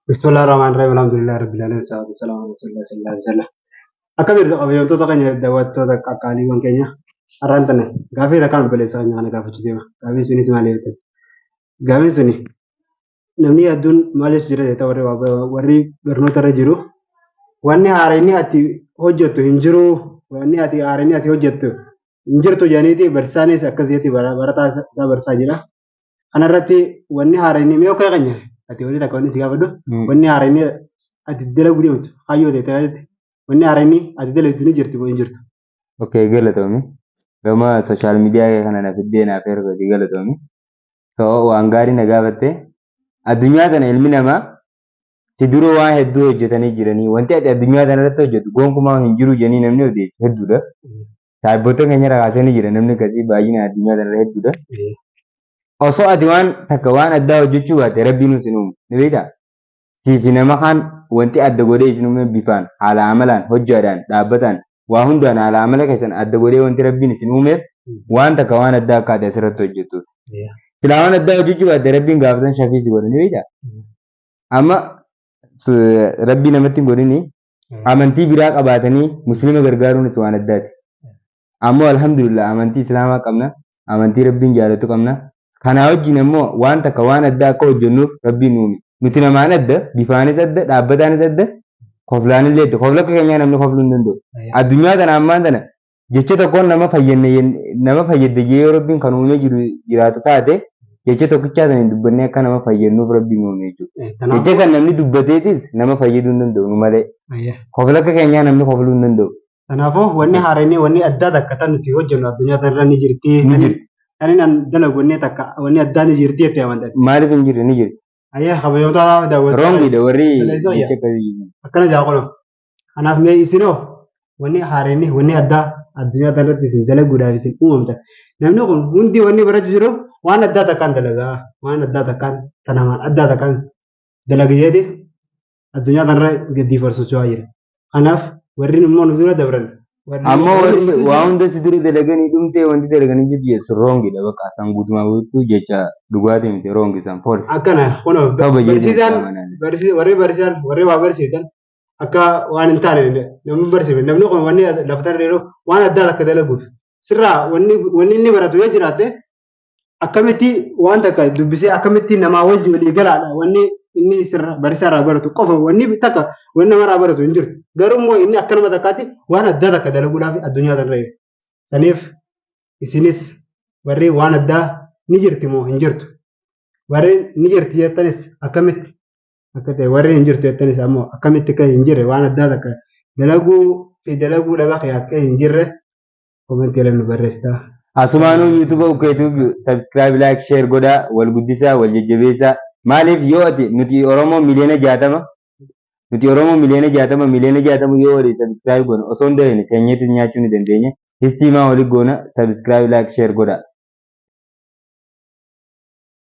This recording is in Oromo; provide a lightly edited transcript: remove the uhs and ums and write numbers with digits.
Bismillah ar-Rahmaan ar-Rahiim. Alhamdulillah Rabbil Aalamiin. Salaatu wassalamu ala Rasulillah sallallahu alaihi wasallam. Akka jirtu kabajamtoota keenya, daawwattoota qaqqaaliiwwan keenya, har'aan tana gaafii takkaan obboleessa keenya kana gaafachuu deema. Gaafiin sunis maali jettan? Gaafiin suni namni hedduun maal jechuu jira jettee, warri barnoota irra jiru, wanni haaraan ati hojjettu hin jiru, wanni ati haaraan ati hojjettu hin jirtu jedhaniiti barsiisaanis akkasitti barataa isaa barsiisaa jira. Kanarratti wanni haaraan mee akka keenya ati wanni takka wanni si gaafadhu, wanni haaraan ati dalaguu deemtu kaayyoo ta'e ta'etti, wanni haaraan ati dalagdu ni jirti moo hin jirtu? Okay, galatoomi. Gama social media kana na fiddee naaf ergati, galatoomi. So waan gaarii na gaafatte. Addunyaa tana ilmi namaa si dura waan hedduu hojjetanii jiranii, wanti ati addunyaa tana irratti hojjetu gonkumaa hin jiru jedhanii namni odeessu hedduudha. Saayibboota keenya irraa kaasee ni jira, namni akkasii baay'inaan addunyaa tana irra hedduudha. Osoo ati waan takka waan addaa hojjechuu baatte, Rabbiin sin uumu ni beektaa? Siifi nama kaan wanti adda godhee isin uume bifaan, haala amalaan, hojjaadhaan, dhaabbataan, waa hundaan haala amala keessan adda godhee wanti Rabbiin isin uumeef waan takka waan addaa akka ati asirratti hojjettuuf. Silaa waan addaa hojjechuu baatte, Rabbiin gaafatan shafii si godha, ni beektaa? Amma Rabbii namatti hin godhini, amantii biraa qabaatanii Musliima gargaaruunis waan addaati. Ammoo alhamdulillah, amantii Islaamaa qabna, amantii Rabbiin jaalatu qabna. Kanaa wajjin ammoo waan takka waan addaa akka hojjennuuf Rabbiin nu uume. Nuti namaan adda, bifaanis adda, dhaabbataanis adda, koflaanillee adda. Kofla akka keenyaa namni kofluu hin danda'u. Addunyaa tana ammaan tana jecha tokkoon nama fayyadne, nama fayyadde jee yoo Rabbiin kan uumee jiru jiraatu taate, jecha tokkichaa sana hin dubbannee akka nama fayyadnuuf Rabbiin uume jechuudha. Jecha san namni dubbateetis nama fayyaduu hin danda'u nu malee. Kofla akka keenyaa namni kofluu hin danda'u. Kanaafuu wanni haaraan, wanni addaa takka tan nuti hojjennu addunyaa tanarra ni jirti. Ni jirti. Kan inni dalagu wanni takka wanni addaa ni jirti jettee amantaa. Maaliif hin jirre? Ni jirti. Ayyee, kabajamtoota daawwattoota. Wrongiidha warri Balleessaa jecha akkasii. Akkana jaa qola. Kanaaf mee isinoo wanni haaraan, wanni addaa addunyaa tanarratti isin dalaguudhaaf isin uumamtan. Namni kun hundi wanni barachuu jiruuf waan addaa takkaan dalagaa, waan addaa takkaan tanamaan addaa takkaan dalageeti addunyaa tanarra gadi socho'aa jira. Kanaaf warri immoo nu dura dabran. Ammoo warri waa hunda si dura dalaganii dhumtee wanti dalaganii jirtu jechuun wrongiidha, bakka isaan guutumaa guutuu jecha dhugaatii miti, wrong isaan false. Akkana kunoo Soba jechuun barsiisaan warri barsiisan, warri waa barsiisan akka waan hin taane namni barsiifne, namni kun wanni lafa tanarra yeroo waan addaa akka dalaguuf sirraa wanni inni baratu yoo jiraate, akkamitti waan takka dubbisee akkamitti namaa wajji walii galaadha. Wanni inni sirra barsiisaa irraa baratu qofa, wanni takka wanni namarraa baratu hin jirtu. Garuu immoo inni akka nama takkaatti waan addaa takka dalaguudhaaf addunyaa tanarra jiru. Saniif isinis warri waan addaa ni jirti moo hin jirtu, warri ni jirti jettanis akkamitti akka ta'e, warri hin jirtu jettanis ammoo akkamitti akka hin jirre, waan addaa takka dalaguu fi dalaguu dhaba kee akka hin jirre commentii nu barreessitaa. Asumaanuu YouTube Ukkeetuuf subscribe, like, share godhaa, wal guddisaa, wal jajjabeessaa. Maaliif yoo ati nuti Oromoo 60,000,000, nuti Oromoo 60,000,000, 60,000,000 yoo walii subscribe goone, osoo hin dalene teenyeetis nyaachuu ni dandeenya. Histiimaa walii goona, subscribe, like, share godhaa.